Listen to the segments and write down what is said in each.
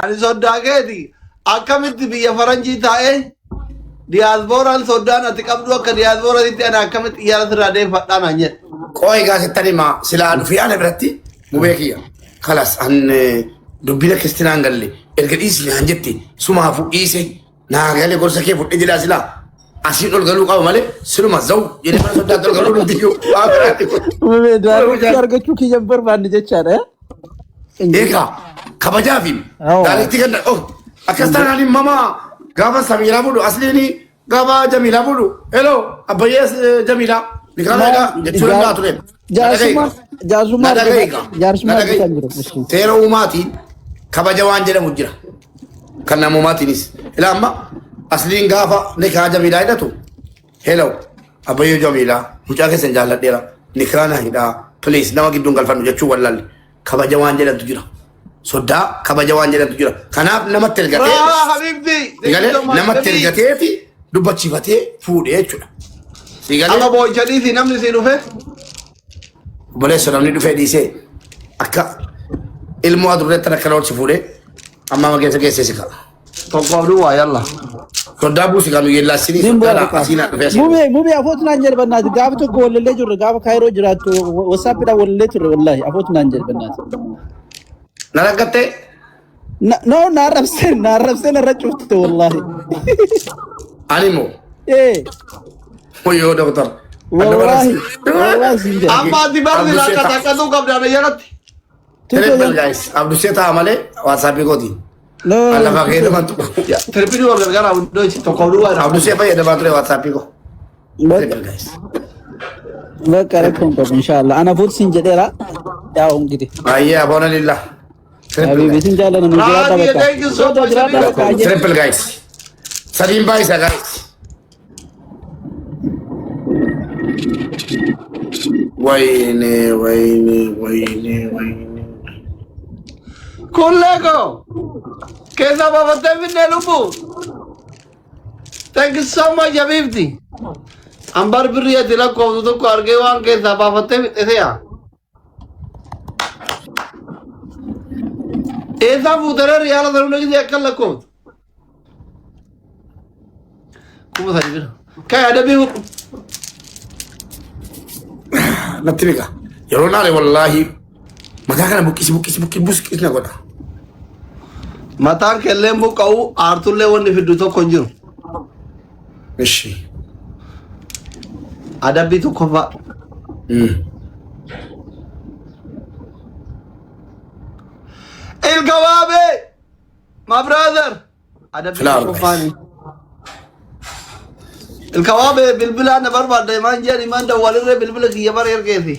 Ani soddaa keeti akkamitti biyya faranjii taa'ee diyaaspooraan soddaan ati qabdu akka diyaaspooratitti ani akkamitti xiyyaara sirraa deeffadhaa naan jedhe. Qooyi egaa sittan himaa silaa dhufee ana biratti mubee kiyya. Kalas an dubbiin akkasitti naan galle erga dhiisi naan jette sumaafuu dhiise naa gale gorsa kee fudhe jedhaa silaa asiin ol galuu qaba malee siluma zaw jedhee mana soddaatti ol galuu nuti iyyuu waan biraatti kun. Mubee daaretti argachuu kiyya hin barbaanne jechaadha. Eegaa kabajaa fi Awwa. daalitti kan oh akkas taanaan mamaa gaafa Samiiraa fuudhu asliini gaafa Jamiilaa fuudhu hello abbayyee Jamiilaa nikaa egaa jechuu danda'a ture. Jaarsummaa jaarsummaa Na dhaga'i argata egaa. jaarsummaa Na dhaga'i. argataa hin jiru. Seera uumaatiin kabaja waan jedhamu jira. Kan namoomaatiinis. Ilaa amma asliin gaafa nikaa Jamiilaa hidhatu hello abbayyoo Jamiilaa mucaa keessan jaalladheera nikaa na hidhaa please nama gidduun galfannu jechuu wallaalle kabaja waan jedhantu jira. Soddaa kabaja waan jedhantu jira. Kanaaf namatti ergatee Raa habibti. Sigalee namatti ergateeti dubbachiifatee fuudhee jechuudha. Sigalee Amma boo'icha dhiisi namni sii dhufe. obboleessa namni dhufee dhiisee akka ilmoo adurreetti akka loolsi fuudhee amma amma keessa geessee si ka'a. Tokkoof duwwaa yalla. Soddaa buusi kan nuyi yellaassinii Nin bu'a soddaa bakka. asiin dhufee asii. Mubee mubee afootu naan jedhe bannaati gaafa tokko wallallee jirre gaafa kaayiroo jiraattu wasaappiidhaan wallallee turre wallaahi afootu naan jedhe bannaati. Na rakkattee No na arrabsee na arrabsee narra cufte wallaahi. ani immoo Ee wayyoo doktor. wallaahi wallaahi siin jedhe. Amma ati barri Abdusee lakka ta'a. takkatu qabda ana jalatti. Triple guys Abdusee ta'a malee waatsaappii kooti. No Lafa kee dhuman tuqu. Tirpidii wal gargaaraa hundoo tokkoof duwwaa irraa. Abdusee fayyadamaa ture waatsaappii koo. Triple guys. Bakka rakkoon qabu inshallah. Ana fuut siin jedheera. Yaa ongite. Baay'ee aboona lillaa. Triple Habibi guys. sin jaalladha nu jiraadha Raadiyo bakka. thank you so Soda much. jiraadha bakka ajee. Triple guys. Sadiin baay'isa guys. Wayne wayne wayne wayne. Kullee koo keessaa baafattee finnee lubbu. Thank you so much habibti. Ambar birrii ati lakkooftu tokko argee waan keessaa baafattee fixxe yaa. Eessaa fuutaree riyaala sanuu dhaqisee akka lakkooftu. 3000 bira. Kai adabii hudhu. Natti beeka. Yeroo naale wallaahi mataa kana buqqisi buqqisi buqqisi buqqisi na godha. Mataan kelleen buqqa'u aartullee wanni fiddu tokko hin jiru. Ishi. Adabbii tokkoffaa. Ilkawaabee! My brother! Adabbii Flower tokkoffaani. Ilkawaabee bilbilaa na barbaadda himaan jedhan himaan dawwalirree bilbila kiyya bara ergeefi.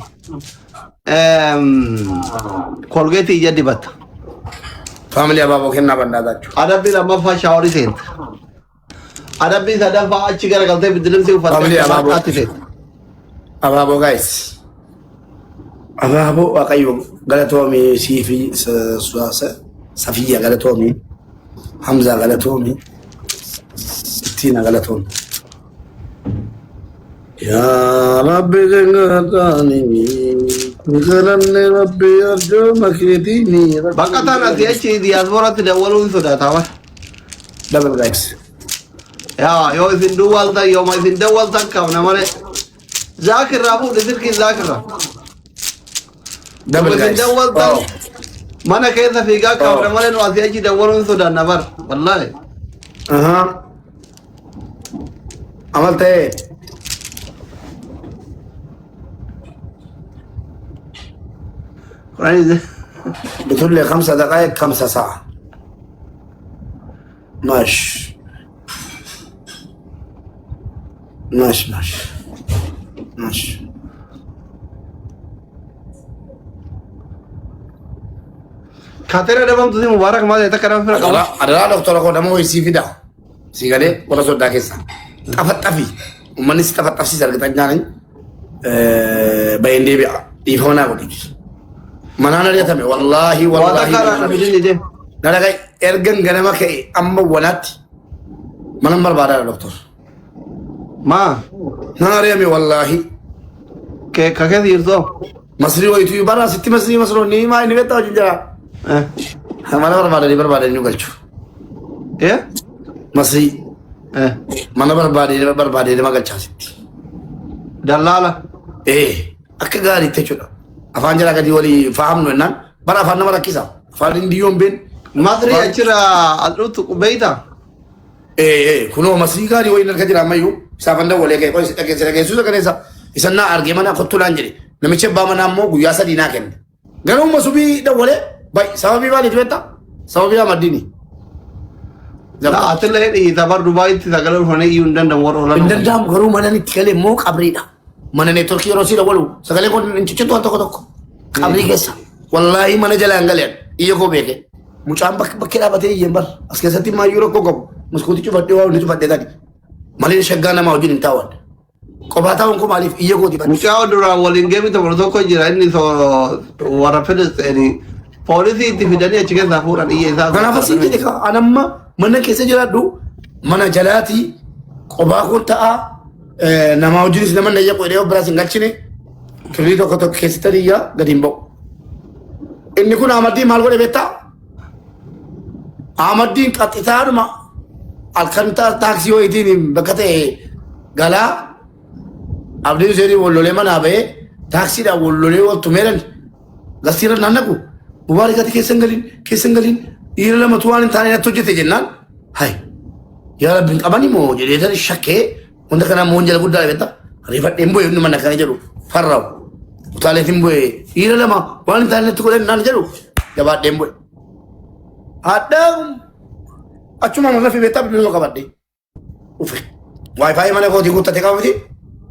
Kolgeetii ija dibatta. Faamilii abaaboo kennaa bal'aa taachuu. Adabbii lammaffaa shaaworii seenta. Adabbii sadaffaa achi garagaltee bidilimsii uffattee Faamilii abaaboo. marqaatti seenta. Abaaboo guys. Abaaboo Waaqayyo galatoomii siifi Safiyya galatoomii Hamzaa galatoomii Sittiina galatoomii. Yaa Rabbi gangataani galanne Rabbi arjooma keetiini. Baqataan asii achi diyaaspooraatti dawwaluun sodaata bara. Double guys. Yaa yoo isin duwwaltan yooma isin dawwaltan qabna malee. Zaakirraa fuudhi silkii zaakirraa. Double Yooma isin guys. dawwaltan Oh. mana keessa fiigaa qabna Oh. malee nu asii achi dawwaluun sodaanna bara. Wallaahi. Aha. Amal ta'ee. Quraanii بتقول 5 دقائق 5 ساعة ماشي ماشي ماشي ماشي. Kaatera dhabamtu si mubaarak maal jedhee takka nama fira qaba. Adaraa doktora koo nama wayii sii fida. Sii galee warra soddaa keessa. Xafaxafi. Uummanni si xafaxafsiisa argatan nyaanni baheen deebi'a. Dhiifama naa godhi. Manaan ari'atame wallaahi Waa wallaahi. takka irraa fidin didee. Na dhaga'i ergan ganama ka'e amma walaatti mana barbaadaadha doktor. Maa Nan ari'ame wallaahi. ka keessa jirtoo? Masrii wayituu bara sitti masrii masroonni maa inni beektaa wajjin jira. Mana barbaadanii barbaadanii nu galchu. Eh? Masrii Eh. mana barbaadanii barbaadanii nama galchaa sitti. Dallaala. Ee akka gaariitti jechuudha. Afaan jalaa gadi walii fahamnu jennaan bara afaan nama rakkisa. Afaan hindiyyoon been. Masrii achirra as dhuftu beeyta? Ee kunoo masrii gaarii wayiin harka jira ammayyuu isaafan dawwalee ka'e qoy dhageesse dhageessuu sagalee isaa isan naa argee mana kottu naan jedhe namichi abbaa manaa immoo guyyaa sadii naa kenne. Garuu masubii dawwalee bay sababii maaliif beektaa? Sababii amaddiini. Atillee dhiita bar Dubaayitti sagalee dhufanii iyyuu hin danda'amu warra Hin olan. danda'amu garuu mana itti galee immoo qabriidha. Mana neetworkii yeroo sii dawwalu sagalee kun hin ciccittu waan tokko tokko. Qabrii keessa. Wallaahi mana jala hin galeen iyya koo beeke. Mucaan bakkee dhaabatee iyyeen bar as keessatti maayyuu rakkoo qabu. Maskuutii cufadhee waa hundi cufadhee tani. Malee shaggaa namaa wajjin hin taa'an. Kophaa taa'uun koo maaliif iyya kooti bane. Mucaa duraan waliin geemi tokko tokko jira inni warra Filisxeenii poolisii itti fidanii achi keessaa fuudhan iyya isaa. Kanaaf asiin jedhe kaa an amma mana keessa jiraadhu mana jalaati kophaa koon ta'a namaa wajjinis nama na yaqu jedhee of biraas hin galchine kirrii tokko tokko keessatti iyya gadi hin ba'u. Inni kun Ahmaddiin maal godhe beektaa? Ahmaddiin qaxxitaadhuma halkan taaksii wayiitiin bakka ta'e galaa Abdiin Huseenii wal lolee manaa ba'ee taaksiidhaan wal lolee wal tumeeran gastiirra naannaqu Mubaarik ati keessa hin galin keessa hin galin dhiira lamatu waan hin taane natti hojjete jennaan hay yaa rabbi hin qabani moo jedhee tan shakkee wanta kanaa moo jala guddaa beekta rifadheen bu'e inni mana kana jedhu farraa'u utaaleetiin bu'e dhiira lama waan hin taane natti godhan naan jedhu jabaadheen bu'e. Hadhaa achuma mana fi beektaa bilbiluma qabadhe dhufe. Waayifaayi mana kootii guuttate qaba miti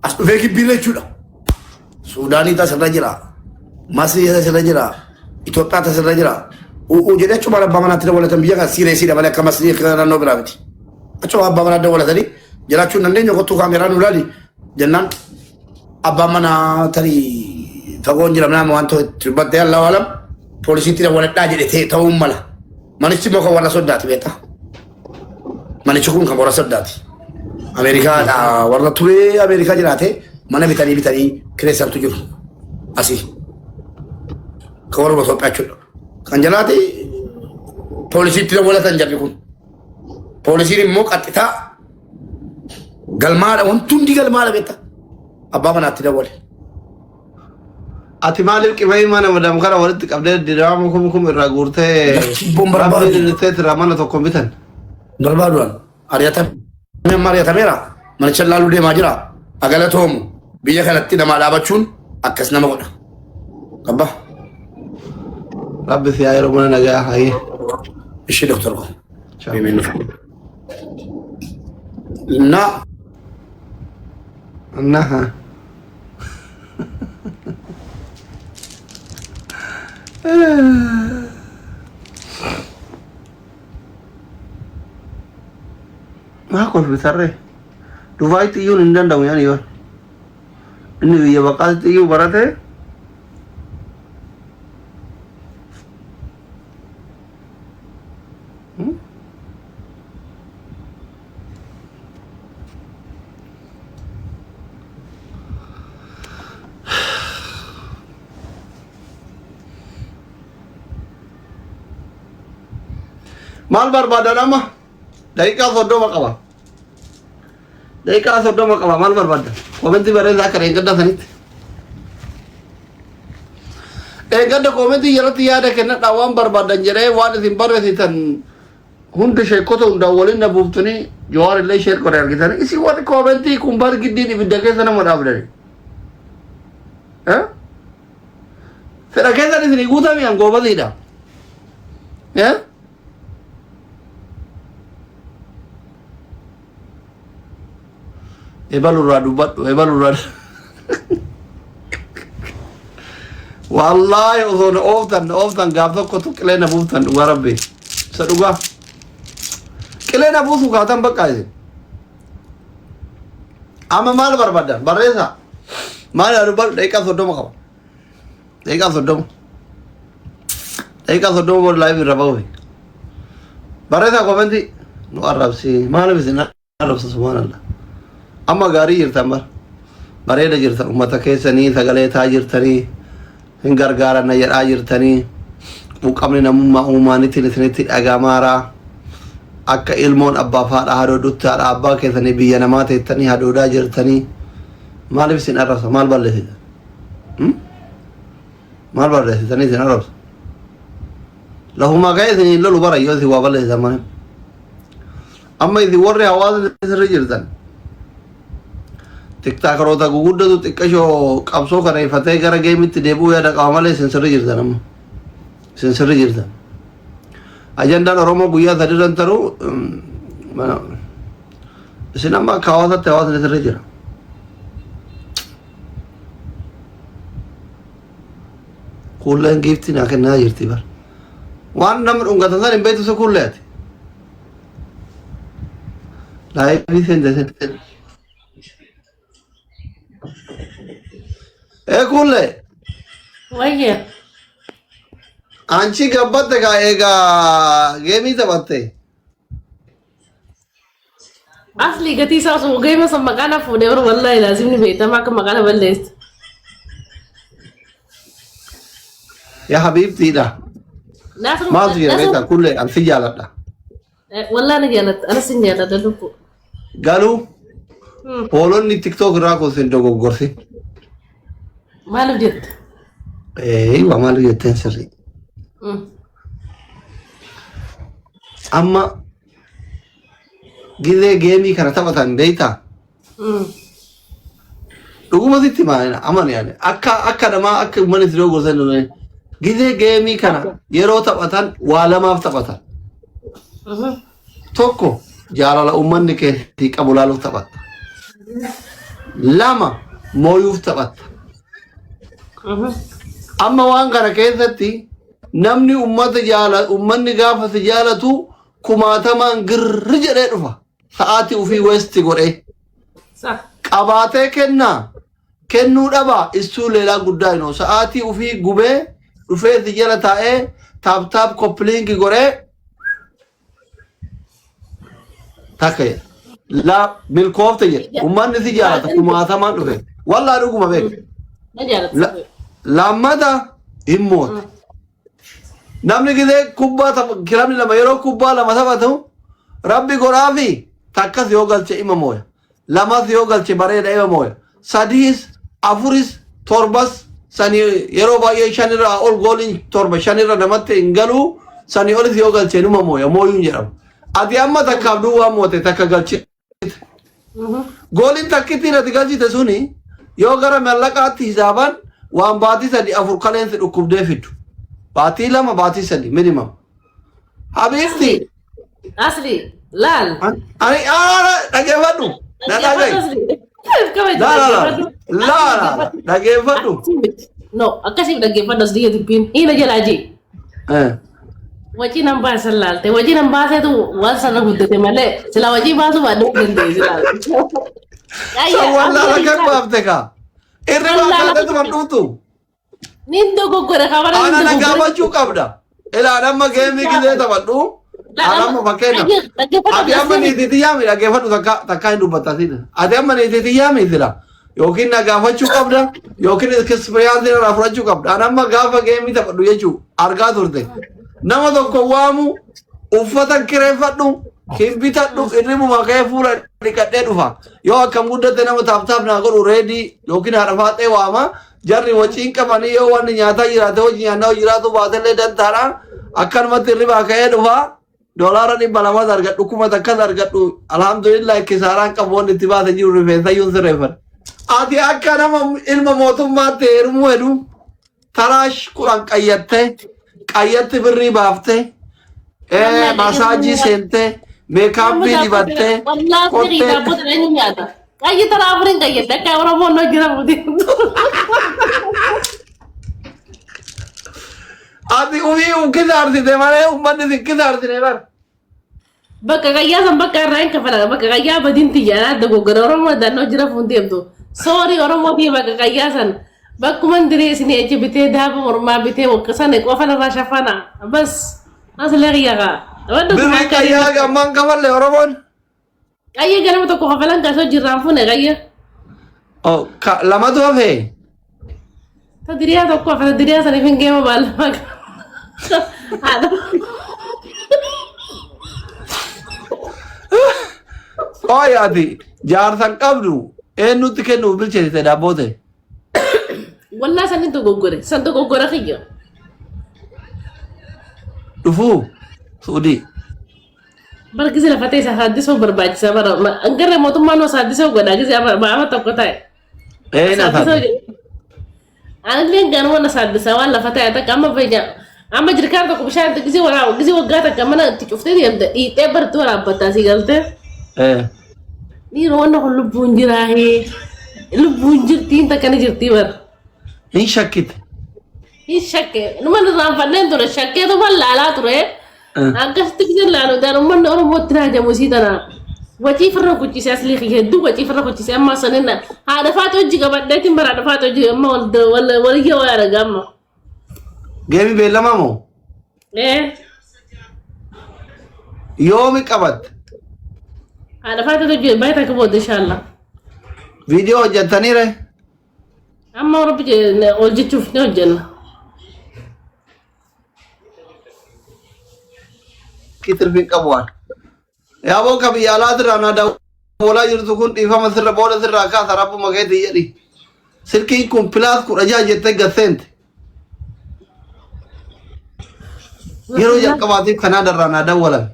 as dhufee gibbiirra jechuudha. Suudaanii tasirra jira. Masrii tasirra jira. Itoophiyaa tasirra jira. U'uu jedhee achuma abbaa manaatti dabalatan biyya kana siireesiidha malee akka Masrii akka naannoo biraa miti. Achuma abbaa manaatti dabalatanii jiraachuu hin dandeenyu kottuu kaameeraa nu ilaali jennaan abbaan manaa tarii fagoon jira nama waan ta'e dubbattee Allahu alam poolisiitti dabaladhaa jedhe ta'e ta'uun mala. Manichi immoo kan warra soddaati beektaa. Manichi kun kan warra soddaati. Ameerikaadha warra turee Ameerikaa jiraate mana bitanii bitanii kireessantu jiru asii. Kan warra Itoophiyaa jechuudha. Kan jalaati poolisiitti dawwalatan jarri kun. Poolisiin immoo qaxxitaa galmaadha wanti hundi galmaadha beektaa. Abbaa manaatti dawwale. Ati maaliif qima'ii mana madam kana walitti qabdee diraama kum kum irraa guurtee Lakki boon barbaadu. rabbiin irritee irraa mana tokko hin bitan. Barbaadu an ari'atamee amma ari'atameera manicha laaluu deemaa jira agalatoomu biyya kanatti namaa dhaabachuun akkas nama godha. Abba Rabbi si haa yeroo mana nagaa hayyee. ishee doktor ko. Na Annaha. Maa kolfi sarree? Dubaayitti iyyuun hin danda'amu yaani yoo. Inni biyya baqaatti iyyuu barate. Maal barbaadan amma? Daqiiqaa 30 qaba. Daqiiqaa 30 qaba maal barbaadan? Koomentii barreessaa akka dheengadda sanitti. Dheengadda koomentii jalatti yaada kennadhaa waan barbaadan jedhee waan isin barreessitan hundi sheekota hundaan waliin na buuftanii Jawaar illee sheer godhe argitanii isin warri koomentii kun bar giddiin ibidda keessa nama dhaabdani. Fedha keessan isinii guutamii an goobasiidha. Ebalurraa dubbadhu ebalurraa. Wallaahi osoo na ooftan na ooftan gaaf tokkotu qilee na buuftan dhugaa rabbi. Isa dhugaa. Qilee na buusu kaatan bakka isin. Amma maal barbaadan barreessaa. Maal yaa dubbadhu daqiiqaa 30 qaba. Daqiiqaa 30. Daqiiqaa 30 booda live irra bahuufi. Barreessaa koomentii nu arrabsi maaliif isin arrabsa subhaanallah. Amma gaarii jirtan bara. Bareeda jirtan ummata keessanii sagalee taa jirtanii hin gargaaranna jedhaa jirtanii Quuqamni namummaa uumaanitiin isinitti dhaga'amaaraa. Akka ilmoon abbaaf haadha hadoodutti haadha abbaa keessanii biyya namaa teettanii hadoodaa jirtanii maaliif isin arrabsa? Maal balleessitan? Maal balleessitanii isin arrabsa? Lafumaa ka'ee isin hin lolu bara yoo isin waa balleessitan malee. Amma isin warri hawaasa sirri jirtan tiktaakaroota guguddatu xiqqashoo qabsoo kana ifatee gara geemitti deebi'uu yaada qaba malee isin sirri jirtan amma. Isin sirri jirtan. Ajandaan Oromoo guyyaa sadi irra hin taru isin amma akka hawaasatti hawaasni sirri jira. Kuulleen giiftii naa kennaa jirti bar. Waan nama dhungatan san hin beektu si kuullee ati. Laayivii seente seente. Ee kuullee. Wayya. Anchi gabbatte kaa eegaa geemii taphatte. Asli gatii isaa osoo geema san maqaa na fuudhee bara wallahi laazimni beekama akka maqaa na balleessa. Yaa habiibtiidha. Naasru Maaltu jira Naasru beektaa kuullee an si jaaladha. Wallahi ni jaalatta anas sin jaaladha lubbu. Garuu hoolonni tiktook irraa kun sin dogoggorsi. Maaliif jetta? Ee waa maal jetteen sirrii. Amma gizee geemii kana taphatan beektaa? Dhuguma sitti maal amani ani akka akka namaa akka uummanni si dogoggorsan hin gizee geemii kana yeroo taphatan waa lamaaf taphatan. Tokko jaalala uummanni keessi qabu laaluuf taphatta. Lama mooyuuf taphatta. Amma waan kana keessatti namni uummata jaala uummanni gaafa si jaalatu kumaatamaan girri jedhee dhufa. Sa'aatii ofii weesti godhee. Sa. Qabaatee kennaa kennuu dhabaa issuu leelaa guddaa hinoo sa'aatii ofii gubee dhufee si jala taa'ee taap taap koppiliinki godhee takka jedha. Laa milkoofte jedha. Uummanni si jaalata kumaatamaan dhufe. Wallaa dhuguma beeka. Na jaalata. Lammata hin moote. Namni gizee kubbaa kilabni lama yeroo kubbaa lama taphatu rabbi godhaafi takkas yoo galche ima mooya. Lamas yoo galche bareeda ima mooya. Sadiis afuris torbas sani yeroo baay'ee shanirra ol gooliin torba shanirra namatti hin galu sanii olis yoo galche numa mooya mooyuun jedhama. Ati amma takkaaf duwwaa moote takka galche. Gooliin takkittiin ati galchite suni yoo gara mallaqaatti hisaaban waan baatii sadi afur kaleensi dhukkubdee fiddu. Baatii lama baatii sadi minimum. Habiibti Asli laal. ani dhageeffadhu na dhaga'i. Laa laa laa laa laa dhageeffadhu. No, akkasiif dhaggeeffadhu asli dubbiin hiina jalaa jee. Wajii nan baasan laalte. Wajii nan baaseetu waan sana guddate malee sila wajii baasuu baadhuu dandeessi laalte. San wallaala kan baafte kaa. Irri baafte tuma dhuftu. Nin dogoggore kabara nin Ana na dogoggore. gaafachuu qabda. Ilaan amma geemii gizee taphadhu. Ana amma fakkeenyaaf. Ati amma niitii tiyyaa mi dhaggeeffadhu takka takka hin dubbatta siin. Ati amma niitii tiyyaa mi sila. Yookiin na gaafachuu qabda yookiin ekspiriyaansii irraa fudhachuu qabda. Ana amma gaafa geemii taphadhu jechuu argaa turte. Nama tokko waamu uffata kireeffadhu hin bitadhu irribuma ka'ee fuula dhiqadhee dhufa. Yoo akkam guddatte nama taaf taaf naa godhu reedii yookiin haadha faaxee waama. Jarri waciin qabanii yoo wanni nyaataa jiraate hojii nyaannaa hojii jiraatu baatellee dantaadha. Akkanumatti hirribaa ka'ee dhufa. Doolaara dhibba lamas argadhu kuma takkas argadhu alhamdulillah kisaaraan qabu wanni itti baase jiru rifeensa iyyuu sirreeffadha. Ati akka nama ilma mootummaatti heerumuu hedu taraash kudhan qayyattee qayyatti birrii baaftee masaajii seentee meekaappii dibattee Wallaahi kottee daabboo eenyu nyaata? Qayyi tara afuriin qayyadde akka Oromoon noo jira buti. Ati ufii uf kisaarsite malee uummanni si kisaarsine bar. Bakka qayyaa san bakka irraa hin kafala bakka qayyaa badiin tiyya dogoggora Oromoo dannoo jira fuundi deemtu. Soorii Oromoo tiyya bakka qayyaa san bakkuma diree isinii achi bitee daaba mormaa bitee wakka sana qofa irraa shafana bas aslee qiyya kaa. Birrii qayyaa gammaan kafalle Oromoon. Qayya ganama tokko kafalan kaasoo jirraan fuune qayya. Oh, lamatu hafee. Ta diriyaa tokko hafe ta diriyaa saniif hin geema baallama. Haadha. Qoy ati jaarsan qabdu eenyutti kennuuf bilcheessite daabboo ta'e? Wallaa san hin dogoggore. San dogoggora kiyya. Dhufuu Suudii. Bara gise lafa ta'e saaddisoo barbaachisa bara. Garee mootummaan noo saaddisoo godha gise ama tokko ta'e. Ee na Saaddisoo taate. jedhu. Anillee ganuma na saaddisa waan lafa ta'e takka amma beeja. Amma jirkaan tokko bishaan itti gisee waraaba gisee waggaa takka mana itti cuftee deemte dhiixee bartuu waraabbataa si galtee. Ee. Dhiiroo wanna kun lubbuun jiraahee lubbuun jirtiin takka ni jirtii bara. Hin shakkite. Hin shakke numa irraanfanneen ture shakkeetuma laalaa ture. Akkasitti gisee laalu dhaan uummanni Oromootti raajamu isii tana. Wacii firra kuchise aslii kiyya hedduu wacii firra kuchise amma sanin haadha faatu hojii qabadheetiin bara haadha faatu hojii amma waliyya waa arga amma. Geemi beellamaa moo? Ee Yoomi qabatte? haadha faatu hojii baay'ee takka booda inshallah. Viidiyoo hojjettaniire? Amma rabbi hojjechuuf ni hojjenna. Kitirfiin qabu waan. Yaaboo ka biyya alaatirraa na dawwalaa jirtu kun dhiifama sirra booda sirraa kaasa rabbuma keetii jedhi. Silkiin kun pilaas 16 jettee gad seente. Yeroo jalqabaatiif Kanaadarraa naa dawwalan.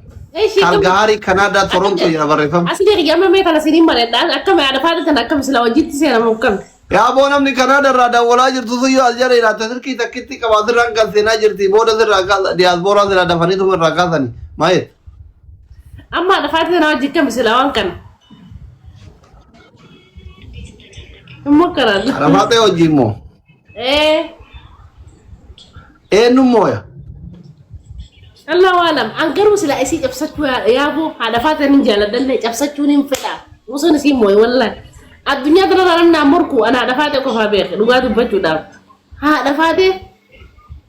Kaalgaarii Kanaadaa Toronto jedha barreeffama. Asli kiyya mee kana siniin mareedhaan akkami haadha faati tana akkami sila hojiitti seenamu akkami. Yaaboo namni Kanaadarraa dawwalaa jirtu sun yoo as jala ilaalte silkii takkitti qabaa sirraan kan seenaa jirti booda sirraa kaasa diyaaspooraa sirraa dafanii tuma irraa kaasani. Maayet. Amma haadha faati tana hojii akkami sila waan kana. Immoo karaan. Arafaatee hojii immoo. Ee. Eenyu mooya? Allahu alam. An garuu sila isii cabsachuu yaaboo haadha faati nin jaaladhallee cabsachuun hin fedha. Osoon isii mooye wallahi. Addunyaa kanarraa namni naan morku ana haadha faatee qofaa beeke dhugaa dubbachuudhaaf. Haadha faatee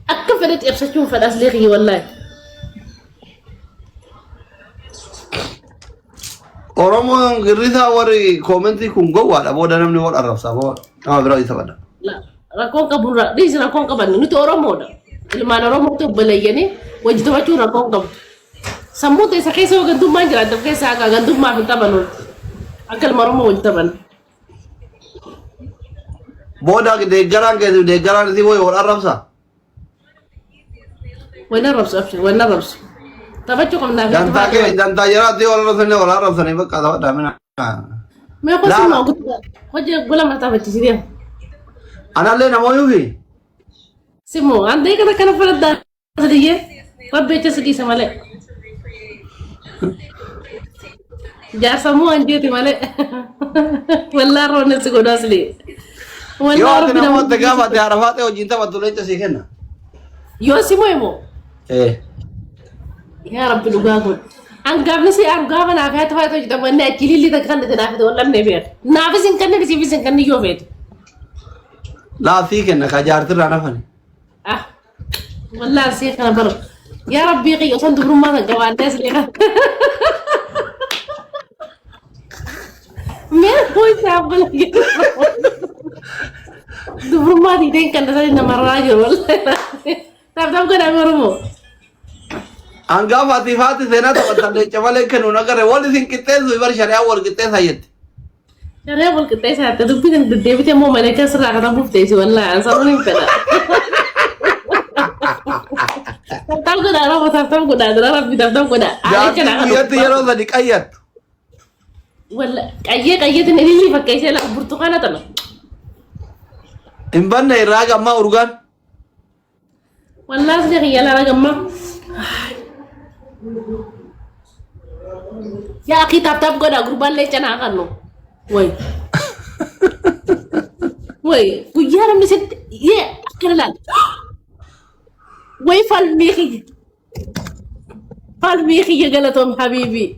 akka fedhe cabsachuun fedha aslee kiyya wallahi. Oromoon girrisaa warri koomentii kun gowwaadha booda namni wal arrabsa booda nama biraa isa bada. Rakkoon qaburra dhiisi rakkoon qabanne nuti Oromoodha. Ilmaan Oromootu obboleeyyanii wajji taphachuu rakkoon qabdu. Sammuu teessa keessa yoo gandummaan jiraate of keessaa akka gandummaaf hin taphannu. Akka ilma Oromoo wajji taphannu. Booda deeggaraan keessi deeggaraan isii wayii wal arrabsa. Wal arrabsu abshir wal arrabsu. Taphachuu qabnaa fi Dantaa kee dantaa jiraatti wal arrabsanii wal arrabsanii bakka taphadhaa mina. Mee Laala. qosi hojii gola mataa taphachiisee. Anallee namoonni Simoo andee kana kana fudhadhaa sadiyyee rabbi jecha si dhiisa malee. Jaarsamuu anjeeti malee. Wallaa roonne si godhaa sili. Yoo Wallaa ati rabbi namoota nama. gaafa ati harafaatee wajjin taphattu leenca sii kenna. Yoo simoo immoo Eh. yaa rabbi dhugaa godhu. An gaafni si an gaafa naaf haa ta'u hojjetamu inni achi lilli takka kan naaf ta'u wal'amne beeka. Naafis hin kennan siifis hin kennan yoo feetu. Laa sii kenna ka jaartirraa nafani. Ah, wallaan see kana bara. Yaa Rabbii kiyya osoo dubrummaa kan qabaannee as leeqa. Mee hojii bala jedhu. Dubrummaa diideen kan tasaa namarraa jiru wallahi. Taaf taaf godhaa Oromoo. Hangafa ati faati seenaa taphattan leenca malee kennuun agarre wal isin qixxeessu bar shari'aa wal qixxeessa jetti. Shari'aa wal qixxeessa hatte dubbii kan deddeebite immoo malee kan sirraa katabuuf teessi wallahi an sanuun hin fedha. Taaf taaf godhaa Oromoo taaf taaf godhaa dura Rabbi taaf taaf godhaa. Jaartiin guyyatti yeroo sadi qayyattu. Walla qayyee qayyeetiin ilillii fakkeessee lafa burtukaana tana. Hin banne irraa gammaa urgaan. Wallaa sila kiyya laala gamma. Yaa akii taap taap godhaa gurbaan leenca naa kannu. Way. Way guyyaa namni sitti yee akkana laal. Way falmii kiyya. Falmii kiyya galatoom habiibii.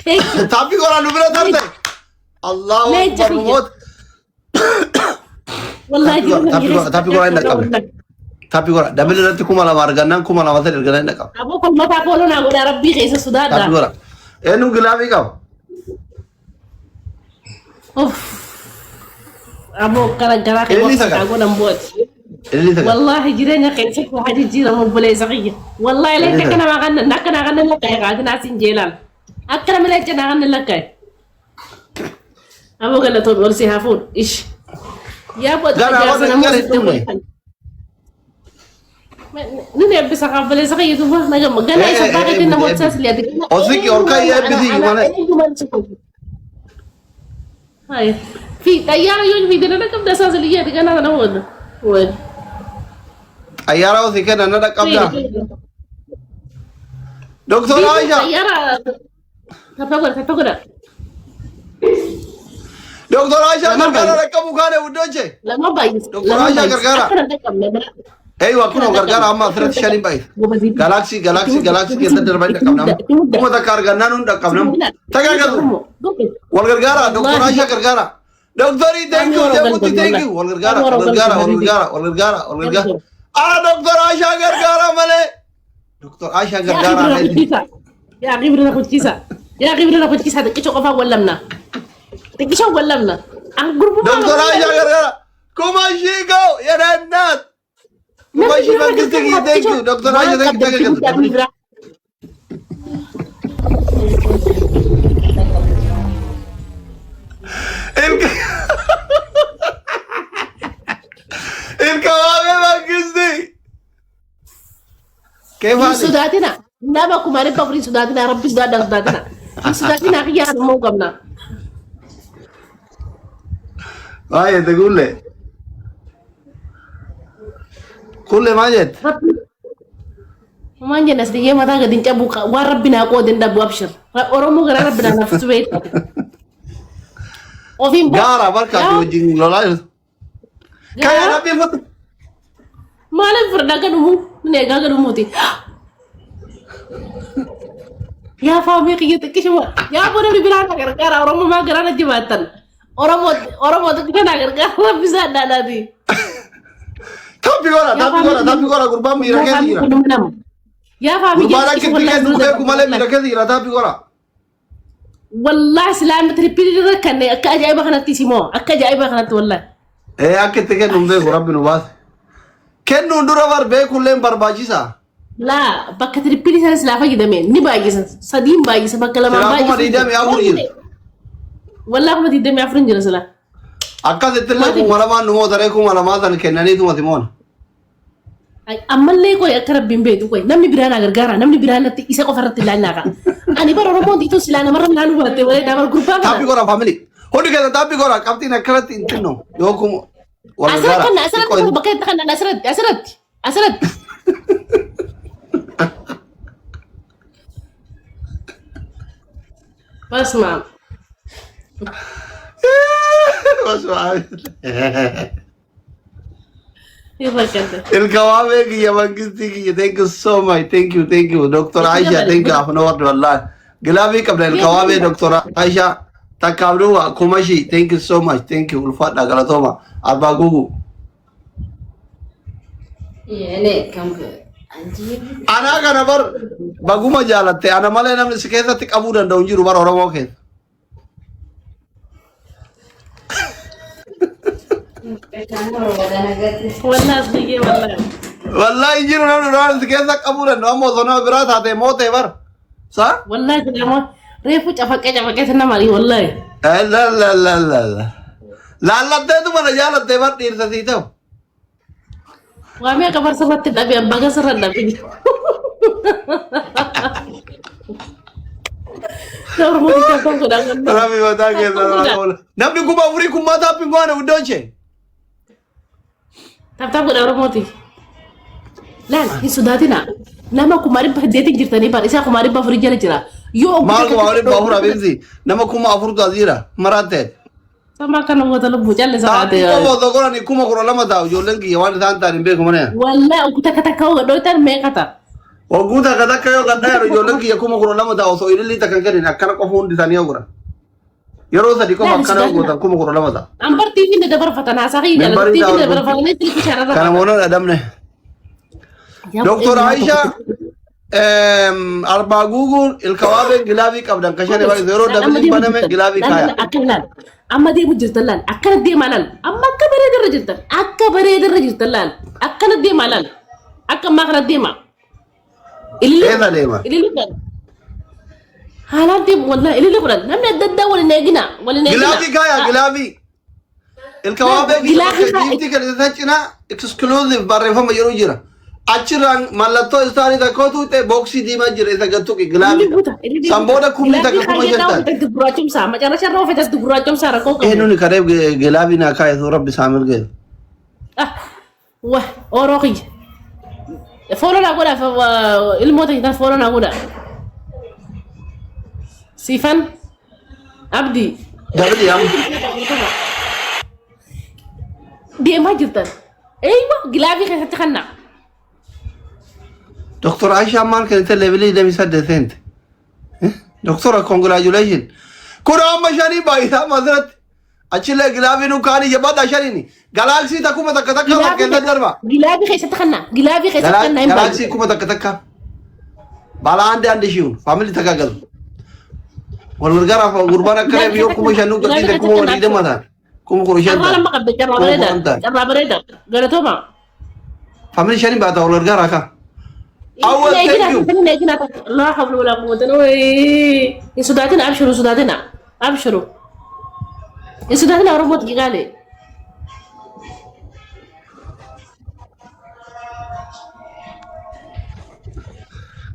Thank you. Taappii qoraan nu bira tarte. Allahu Leenca akbar kiyya. moot. Wallaahi Taappii godha, taappii godha, taappii godha hin dhaqqabne. Taappii godha. Dabili irratti 2000 argannaan 2000 sadi argannaan hin dhaqqabu. Aboo kolmataa kooloo naa godhaa rabbii keessa sodaadha. Taappii godha. Eenyu gilaafii qaba? Uff. Aboo kana garaa kee Inni waqtii sagal. godhan bu'ati. Ililii sagal. Wallaahi jireenya keessatti waa jijjiiramu obboleessa kiyya. Wallaahi leenca akka namaa kan akka naa kan lakkaa'e kaatin asiin jeelaan. Akka nama leenca naa kan lakkaa'e. Aboo galatoon ol si haa fuudhu. Ish. Yaa bo'oota Gara jaarsa warra namoota gara sitti dhumne. mul'atan. Ni eebbisa kaabaleessa kiyya duuba nagama. Gana isa abbaa keetiin namoota isaas illee ati. Osiki ol ka'ii eebbisii malee. Hai. Fi xayyaara yoo fiidee na qabda isaas illee ati gana kana wal. Wal. Xayyaara osii kennan na dhaqqabda. Doktor Aisha. Xayyaara. Tapha godha tapha godha. Doktor Aisha Lama gargaara baay'ee. dhaqqabu kaane wuddooche. Lama baay'isa. Doktor Lama Aisha baay'isa. gargaara. Akka na dhaqqabne bara. Eeywa kunoo gargaara amma asirratti shaniin baay'isa. Galaksii galaksii galaksii keessatti darbanii dhaqqabnamu. Kuma takka argannaa nuun dhaqqabnamu. Tagaagatu. Wal gargaara Doktor Aisha gargaara. Doktorii thank you Jabuuti thank you. Wal gargaara wal gargaara wal gargaara wal gargaara wal gargaara. Ara Doktor Aisha gargaara malee. Doktor Aisha gargaara malee. Yaa qibira na kuchisa. Yaa qibira na kuchisa xiqqisho qofaa wallamna. Xiqqisho wallamna. An gurbummaa Doktor Aisha gargaara. Kuma shiikoo jedhannaat. Kuma shii mangisti kiyya thank you. Doktor Aisha thank you thank you. Ilka Ilka waamee mangisti. Hin Keefaani. sodaatina. Nama 400,000 hin sodaatina. Rabbi sodaadhaa sodaatina. Hin sodaatina kiyyaa immoo qabna. Baay'ee te kulle. Kulle maal jette? Rabbi Waan jenna as diyyee mataa gadi hin cabu waan rabbi naa qoode hin dhabu abshir. Oromoo garaa rabbi naa naafsisu beektu. Ofiin Gaara barka ati wajjin lolaa jirtu. Kaya rabbi futu. Maaliif firdaa gadhumu? Min eegaa gadhumuuti. Yaa faamii kiyya xiqqishuma. Yaa boo namni biraa na gargaara. Oromoo maa garaa na jibaattan. Oromoo Oromoo xiqqisha na gargaara. Rabbi isaa addaadhaati. Tappi godha tappi godha tappi godha gurbaan miira keessa jira. Yaa faamii Gurbaan akka itti kennu beeku malee miira keessa jira tappi godha. Wallaahi silaama tirippilii irra kan akka ajaa'iba kanatti simoo akka ajaa'iba kanatti wallaahi. Ee akka itti kennu hin beeku rabbi nu baase. Kennuun dura bar beekullee hin barbaachisa. Laa bakka tirippilii sana silaa fayyadame ni baay'isa sadiin baay'isa bakka lamaan Silaa baay'isa. 24,000 jira. Wallaahi 24,000 jira silaa. Akkasitti illee 2,000 nu mootaree 2,000 sana kennaniituma simoona. Ay, Ammallee qoy akka rabbiin beektu qoy namni biraa naa gargaara namni biraa natti isa qofa irratti ilaalaa qaba. Ani bara Oromoon tiituu silaa namarra ilaaluu baatte walee dabar gurbaa Taappi kana. godha family. Hundi keessan taappi godha qabxiin akkanatti hin xinno. Yoo kuma wal Asirratti gargaara. kana asirratti bakka itti kana asirratti asirratti asirratti. Basma. Basma. Hin rakkate. Ilkawaamee kiyya mangistii kiyya thank you so much thank you thank you Dr. Aisha thank you afna wardi wallahi gilaafii qabna ilkawaamee Dr. Aisha takkaaf duwwa kumashii thank you so much thank you ulfaadha galatooma abbaa gugu Yene kam anji anaa kana bar baguma jaalatte ana malee namni si keessatti qabuu danda'u hin jiru bar Oromoo keessa. Wallahi asliyyee wallahi. Wallahi hin jiru namni duraan si keessa qabuu danda'u amma osoo nama biraa taate mootee bar. Sa? Wallahi jedhama reefu cafaqee cafaqee sana marii wallahi. La la la la la. Laallatteetu mana jaalattee bar dhiirsa sii ta'u. Waa meeqa bar sirratti dhabe abbaa kan sirra dhabe. Oromoo xiqqaa godhaa. Rabbi mataa keessa irraa oola. Namni 4,000 kummaa taappiin goone iddoo ishee. Taphtaa godha Oromooti. Laal hin sodaatina. Nama 800,000 jirtanii bar isaa 400,000 jala jira. Yoo Maal 400,000 abeemsi nama 4,000tu as jira maraatte. Sama kana wata lubbuu callisa Taappii taate. qofa osoo godhanii 12,000 taa'u ijoolleen kiyya waan isaan ta'an hin beeku malee. Wallahi oguu takka takka hoo gadhootan meeqa ta'a? Hogguu takka takka yoo gaddaa jiru ijoolleen kiyya 12,000 taa'u osoo ilillii takka hin kennin akkana qofa hundi isaanii yoo godhan. Yeroo sadi qofa Laal akkana yoo sodaatina. gootan 12,000 ta'a. Ambar tiiviin dabarfatan haasaa kiyya jala Membarii tiiviin taa'u. dabarfatanii silkii shaararra. Kana moonan adamne. Doktor Aisha arbaa guuguun ilkawaabeen gilaavii qabdan ka shani baay'isu yeroo dabiliin baname gilaavii kaaya. Akka ilaal. Amma deemu jirtan laal. Akkana deemaa laal. Amma akka bareedarra jirtan. Akka bareedarra jirtan laal. Akkana deemaa laal. Akka ammaa kana deemaa. Ililli Eessa deema? Ililli godhan. Haalaan deemu wallahi ililli godhan. Namni adda addaa waliin eegina. Waliin eegina. Gilaafii kaayaa gilaafii. Ilka waa beekii Gilaafii bakka kaa- giiftii kennitan cinaa exclusive barreeffama jedhu jira. Achirraan mallattoo isaanii tokkotu tuqxe booksii diimaa jira isa gad tuqi Ililli gilaafii. guuta. Ililli San booda kumni takka 5000 taate. Ofitti gurraachumsaa. Macarrasha irra ofitti gurraachumsaa rakkoo qabu. Eenyuun kareef gilaafii naa kaayetu rabbi isaa mirgeessu. Ah, wah, oroo kiyya. Fooloo naa godhaa ilmoota hiitan fooloo naa godhaa. Siifan Abdii. Dabli amma. Deemaa jirtan. Eeywa gilaafii keessatti kannaa. Doktor Aishaan maal kennite leevilii 28 seente. Doktora congratulation. Kun amma shanii baay'isaa masirratti. Achillee gilaafii nu kaanii jabaadha shaniini. Galaaksii ta 1000 takka fakkeessa darba. Gilaafii keessatti kannaa. Gilaafii keessatti kannaa hin Galaaksii baay'atu. 1000 takka. Balaa andi andi shiun faamilii takka galu. Wal gargaaraaf gurbaan akka reefu yoo 5000 nu gadhiise 20,000 taate. 15,000 Carraa taate. lama qabda carraa Kuma bareeda. 10 taate. Carraa bareeda. Galatooma. Faamilii shanii baata wal gargaaraa kaa. Awwal thank you. Laa hawla walaa quwwata illa Hin sodaatina abshiru hin sodaatina abshiru. Hin sodaatina Oromoo xiqqaalee.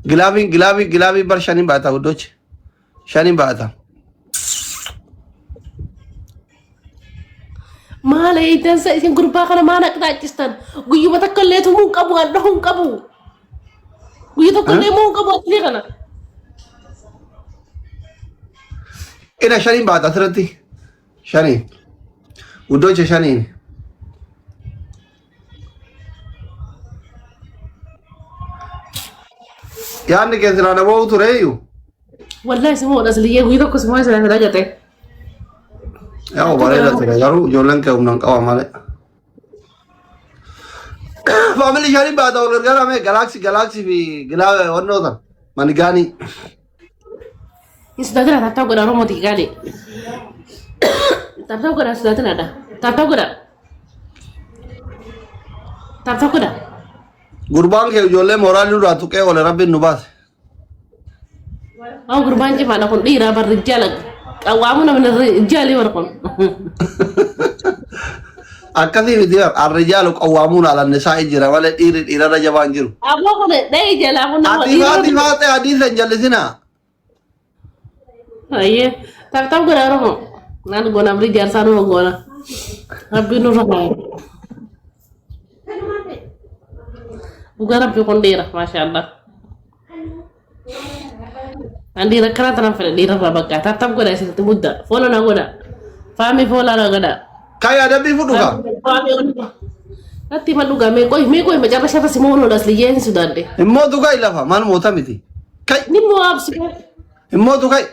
Gilaabiin gilaabiin gilaabiin bar shaniin baata guddochi. Shaniin baata. Maal eeydansa isin gurbaa kana maal aqxaachistan? Guyyuma takka illee tumuu hin qabu, an dhahuu hin qabu. Guyya tokko illee immoo hin qabu asii kana. Ina shaniin baata asirratti. Shaniin. Guddocha shaniin. Yaadni kee silaa na boo'u tureeyyu. Wallahi si moodha asliyyee guyya tokko si moodha silaa silaa jate. Yaa bareeda ture garuu ijoolleen kee humna hin qaban malee. Faamilii shanii baata wal gargaarame galaaksii galaaksii fi gilaa wannoota manigaanii. Hin sodaatina taaptaa godha Oromoo xiqqaalee. Taaptaa godha sodaatinaadha. Taaptaa godha. Taaptaa godha. Gurbaan kee ijoollee mooraalii nurraa tuqee oole rabbiin nu baase. Waan gurbaan cimaadha kun dhiiraa bar rijjaala qawwaamu namni rijjaalii bar kun. Akkasii miti bar arrijaalu qawwaamuun ala nisaa'i jira malee dhiirri dhiirarra jabaan jiru. Aboo kun dhahee jalaa kun nama Ati faati faaxee hadiisa hin jallisinaa. Ayyee taphtaaf godha Oromoo. Naan goona abrii jaarsaa numa goona. Rabbiin nurra kaa'e. Dhugaa rabbii kun dhiira maashaallah. An dhiira akkanaa tanan fedha dhiira irraa bakka taphtaaf godha isinitti mudda fooloo na godha. Faamii foolaa na godha. Kai adabbii fudhu kaa. Natti hima dhugaa mee qoy mee qoy macarrasha irra si mo'uun as liyyee hin sodaadhe. Immoo dukai lafa maal moota miti. Kai Ni mo'aabsi. immoo dukai.